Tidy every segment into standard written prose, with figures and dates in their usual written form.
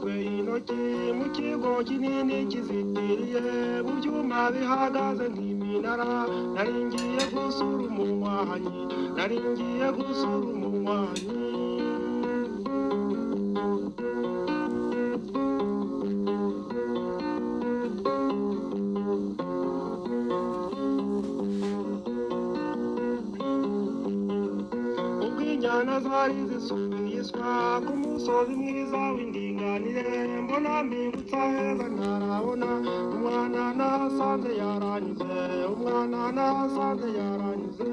Imitwe y'intoki mu kigo kinini kizitiriye mu byuma bihagaze nk'iminara, nari ngiye gusura umunywanyi, nari ngiye gusura umunywanyi. Ubwo injyana zari zisubiye iswa ku musozi mwiza w'indinganire, mbona mpingutse aheza ntarabona, umwana nasanze yaranyuze, umwana nasanze yaranyuze.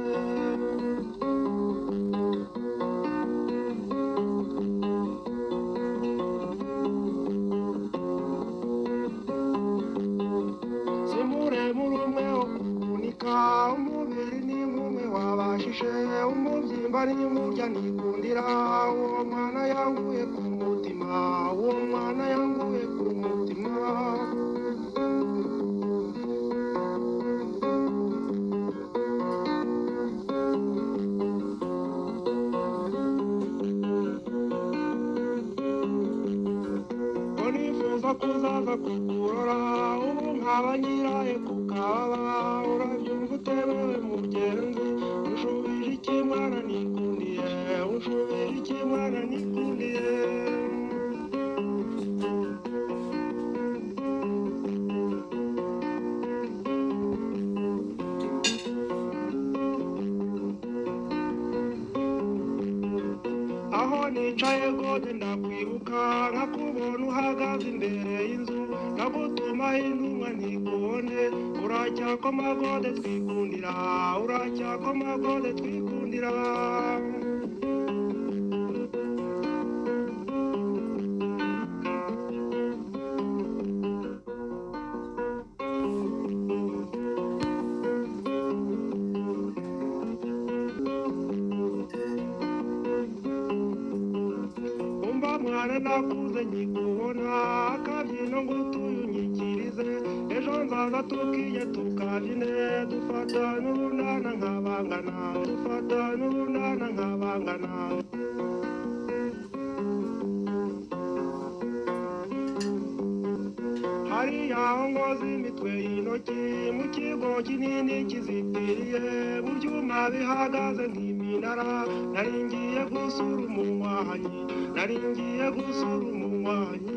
Si muremure umwe wo kuvunika, umubiri ni nk'umwe wabashije, umubyimba ni nkurya nikundira, uwo mwana yanguye ku mutima, uwo mwana yanguye ku mutima. Ko nifuza kuzaza kukurora, ubu nkaba nyiraye ku kababa, urabyumva utemewe mugenzi, unshubije iki mwana nikundiye, unshubije iki mwana nikundiye. Aho nicaye gode ndakwibuka, nkakubona uhagaze imbere y'inzu, nagutumaho intumwa ntikubone, uracyakoma gode twikundira, uracyakoma gode twikundira. Umva mwana nakuze nkikubona, akabyino ngutuye unyikirize, ejo nzaza tukiye tukabyine, dufatane urunana nkabangana, dufatane urunana nkabangana. Hariya aho ngoza imitwe y'intoki mu kigo kinini kizitiriye mu byuma bihagaze nk'iminara, nari ngiye gusura umunywanyi, nari ngiye gusura umunywanyi.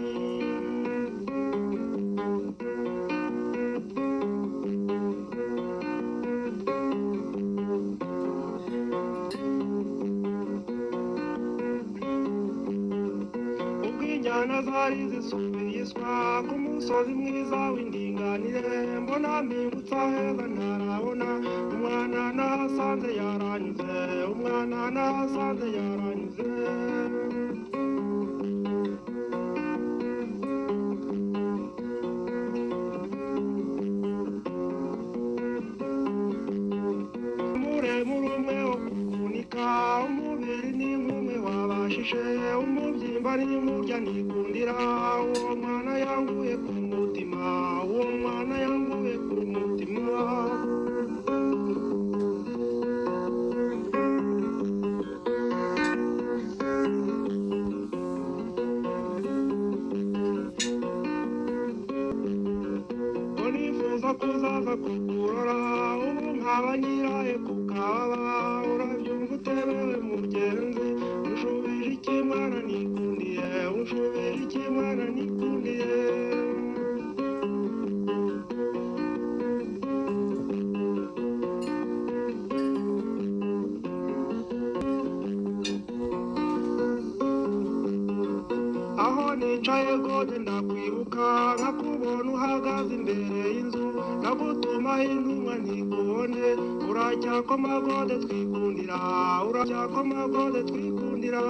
Ubwo injyana zari zisubiye iswa ku musozi mwiza w'indinganire, mbona mpingutse aheza ntarabona, umwana nasanze yaranyuze, umwana nasanze yaranyuze. Muremure umwe wo kuvunika, umubiri ni nk'umwe wabashije, umubyimba ni nkurya nikundira, uwo mwana yanguye ku mutima, uwo mwana yanguye ku mutima. Ko nifuza kuzaza kukurora, ubu nkaba nyiraye ku kababa, urabyumva utemewe mugenzi, unshubije iki mwana nikundiye, unshubije iki mwana nikundiye. Aho nicaye gode ndakwibuka, nkakubona uhagaze imbere y'inzu, nagutumaho intumwa ntikubone, uracyakoma gode twikundira, uracyakoma gode twikundira.